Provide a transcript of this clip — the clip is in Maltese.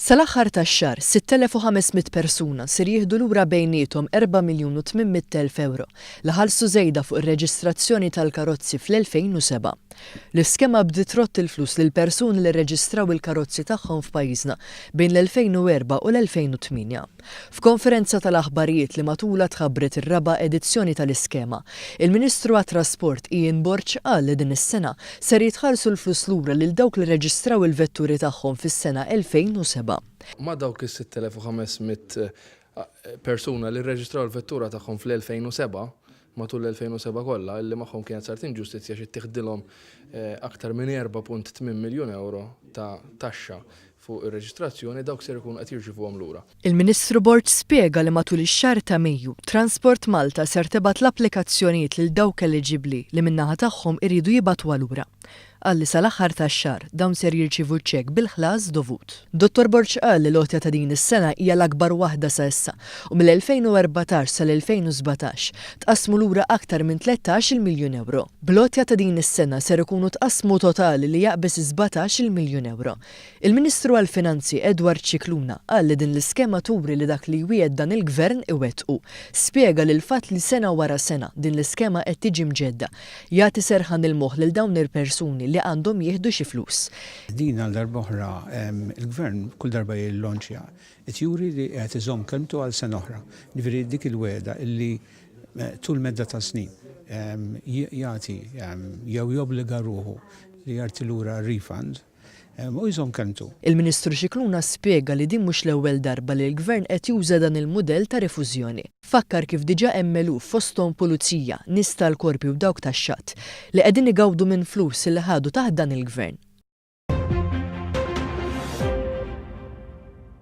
Sal-aħħar tax-xahar, 6,500 persuna ser jieħdu lura bejniethom 4,800,000 ewro li ħallsu żejda fuq ir-reġistrazzjoni tal-karozzi fl-2007. L-iskema bdiet trodd il-flus lil persuni li rreġistraw il-karozzi tagħhom f'pajjiżna bejn l-2004 u l-2008. F'konferenza tal-aħbarijiet li matulha tħabbret ir-raba' edizzjoni tal-iskema, il-Ministru għat-Trasport Ian Borg qal li din is-sena ser jitħallsu l-flus lura lil dawk li rreġistraw il-vetturi tagħhom fis-sena 2007. Ma' dawk is-6,500 persuna li rreġistraw il-vettura tagħhom fl-2007, matul l-2007 kollha, illi magħhom kienet saret inġustizzja xi ttieħdilhom aktar minn 4.8 miljun ewro ta' taxxa fuq ir-reġistrazzjoni, dawk ser ikunu qed jirċivuhom lura. Il-Ministru Borg spjega li matul ix-xahar ta' Mejju, Transport Malta ser tibgħat l-applikazzjonijiet lil dawk eliġibbli li min-naħa tagħhom iridu jibgħatuha lura. Qal li sal-aħħar tax-xahar dawn ser jirċievu ċ-ċekk bil-ħlas dovut. Dottor Borg qal li l-għotja ta' din is-sena hija l-akbar waħda sa issa u mill-2014 sal-2017 tqassmu lura aktar minn 13-il miljun ewro. Bl-għotja ta' din is-sena ser ikunu tqassmu totali li jaqbeż is-17-il miljun ewro. Il-Ministru għall-Finanzi Edward Scicluna qal li din l-iskema turi li dak li jwiegħed dan il-Gvern iwettqu. Spjega li l-fatt li sena wara sena din l-iskema qed tiġi mġedda jagħti serħan il-moħħ lil dawn il-persuni li għandhom jieħdu xi flus. Din għal darb'oħra il-Gvern kull darba jillonċja qed juri li qed iżomm kelmtu għal sena oħra. Jiġifieri dik il-wegħda illi tul medda ta' snin jagħti jew jobbliga ruħu li jarti lura refund u jżomm kelmtu. Il-Ministru Scicluna spjega li din mhux l-ewwel darba li l-Gvern qed juża dan il-mudell ta' rifużjoni. Fakkar kif diġà hemm eluf fosthom pulizija, nies tal-korpi u dawk tax-xatt li qegħdin igawdu minn flus li ħadu taħt dan il-Gvern.